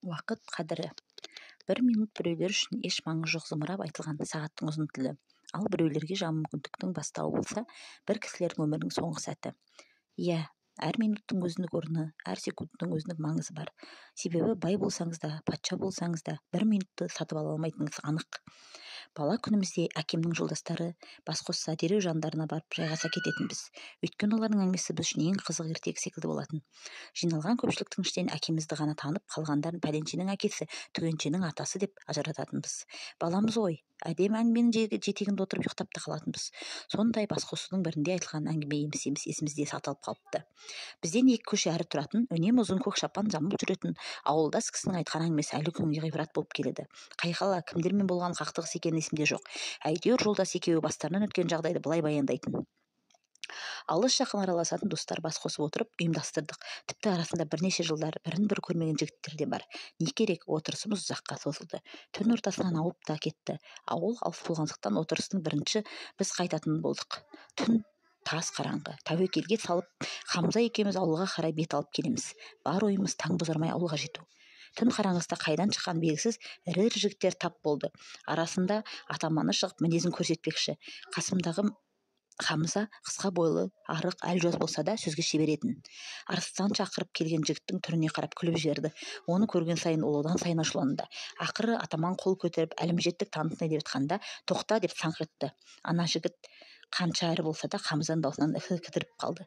Уақыт қадірі. Бір минут біреулер үшін еш маңызы жоқ зымырап айтылған сағаттың ұзын тілі. Ал біреулерге жаңа мүмкіндіктің бастауы болса, бір кісілердің өмірінің соңғы сәті. Иә, әр минуттың өзіндік орны, әр секундтың өзіндік маңызы бар. Себебі бай болсаңыз да, патша болсаңыз да, бір минутты сатып ала алмайтыныңыз анық. Бала күнімізде әкемнің жолдастары бас қосса, дереу жандарына барып жайғаса кететінбіз. Өйткені олардың әңгімесі біз үшін ең қызық ертегі секілді болатын. Жиналған көпшіліктің ішінен әкемізді ғана танып, қалғандарын пәленшенің әкесі, түгеншенің атасы деп ажырататынбыз. Баламыз ғой, әдемі әңгіменің жетегінде отырып ұйықтап та қалатынбыз. Сондай басқосудың бірінде айтылған әңгіме еміс-еміс есімізде сақталып қалыпты. Бізден екі көше әрі тұратын, үнемі ұзын көк шапан жамылып жүретін ауылдас кісінің айтқан әңгімесі әлі күнге ғибрат болып келеді. Қай қала, кімдермен болған қақтығыс екені есімде жоқ. Әйтеуір жолдас екеуі бастарынан өткен жағдайды былай баяндайтын. Алыс жақын араласатын достар бас қосып отырып ұйымдастырдық. Тіпті арасында бірнеше жылдар бірін бірі көрмеген жігіттер де бар. Не керек, отырысымыз ұзаққа созылды. Түн ортасынан ауып та кетті. Ауыл алыс болғандықтан отырыстың бірінші біз қайтатын болдық. Түн тас қараңғы. Тәуекелге салып, Хамза екеуміз ауылға қарай бет алып келеміз. Бар ойымыз таң бозармай ауылға жету. Түн қараңғысында қайдан шыққан белгісіз ірі жігіттер тап болды. Арасында атаманы шығып мінезін көрсетпекші. Қасымдағы Хамза қысқа бойлы, арық, әлжуаз болса да сөзге шебер етін. Арыстан шақырып келген жігіттің түріне қарап күліп жіберді. Оны көрген сайын ол одан сайын ашуланды. Ақыры атаман қол көтеріп әлімжеттік танытайын деп жатқанда, тоқта деп саңқ етті. Ана жігіт қанша әрі болса да Хамзаның даусынан кідіріп қалды.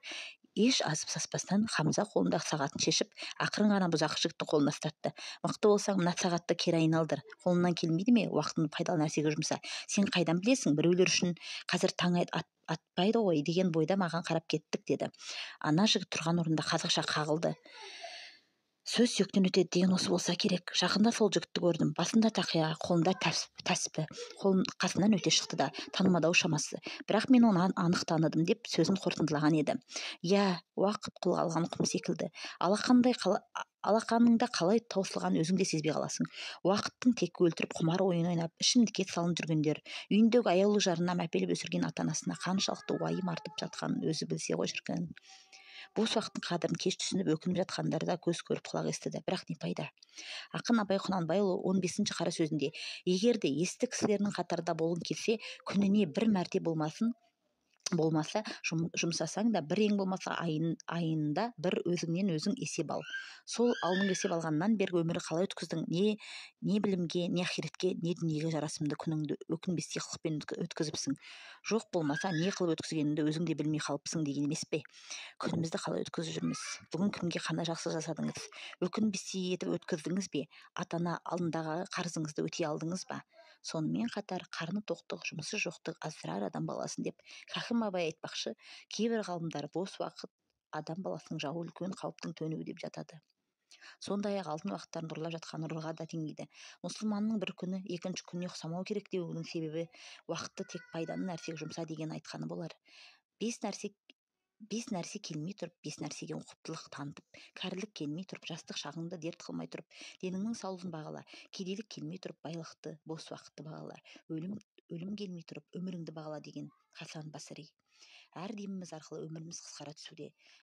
Еш азып саспастан Хамза қолындағы сағатын шешіп, ақырын ғана бұзақы жігіттің қолына ұстатты. Мықты болсаң, мына сағатты кері айналдыр. Қолыңнан келмейді ме, уақытыңды пайдалы нәрсеге жұмса. Сен қайдан білесің, біреулер үшін қазір таң атпайды ғой деген бойда маған қарап кеттік деді. Ана жігіт тұрған орнында қазақша қағылды. Сөз сүйектен өтеді деген осы болса керек. Жақында сол жігітті көрдім. Басында тақия, қолында тәспі. Қолын қасынан өте шықты да, танымады ау шамасы. Бірақ мен оны анық таныдым деп сөзін қорытындылаған еді. Иә, уақыт қолға алған құм секілді. Алақаныңда қалай таусылғанын өзің де сезбей қаласың. Уақыттың текке өлтіріп, құмар ойын ойнап, ішімдікке салынып жүргендер, үйіндегі аяулы жарына мәпелеп өсірген ата-анасына қаншалықты уайым артып жатқанын өзі білсе ғой шіркін. Бос уақыттың қадірін кеш түсініп өкініп жатқандар да көз көріп құлақ естіді. Бірақ не пайда? Ақын Абай Құнанбайұлы 15-ші қара сөзінде, егер де есті кісілердің қатарында болғың келсе, күніне бір мәрте болмаса жұмсасаң да, бір ең болмаса айында бір өзіңнен өзің есеп ал. Сол алдыңғы есеп алғаннан бергі өмірі қалай өткіздің, не білімге, не ақиретке, не дүниеге жарасымды күніңді өкінбестей қылықпен өткізіпсің. Жоқ болмаса не қылып өткізгеніңді өзің де білмей қалыпсың деген емес пе? Күнімізді қалай өткізіп жүрміз? Бүгін кімге қандай жақсы жасадыңыз? Өкінбестей етіп өткіздіңіз бе? Ата-ана алдындағы қарызыңызды өтей алдыңыз ба? Сонымен қатар қарны тоқтық, жұмысы жоқтық аздырар адам баласын деп Хакім Абай айтпақшы, кейбір ғалымдар бос уақыт адам баласының жауы, үлкен қауіптің төнуі деп жатады. Сондай-ақ алтын уақыттарын ұрлап жатқан ұрыға да теңейді. Мұсылманның бір күні екінші күніне ұқсамау керек деуінің себебі уақытты тек пайдалы нәрсеге жұмса деген айтқаны болар. Бес нәрсе келмей тұрып, бес нәрсеге ұқыптылық танытып, кәрілік келмей тұрып, жастық шағыңды дерт қылмай тұрып, деніңнің саулығын бағала, кедейлік келмей тұрып, байлықты, бос уақытты бағала, өлім келмей тұрып, өміріңді бағала деген Хасан Басри. Әр деміміз арқылы өміріміз қысқара түсуде.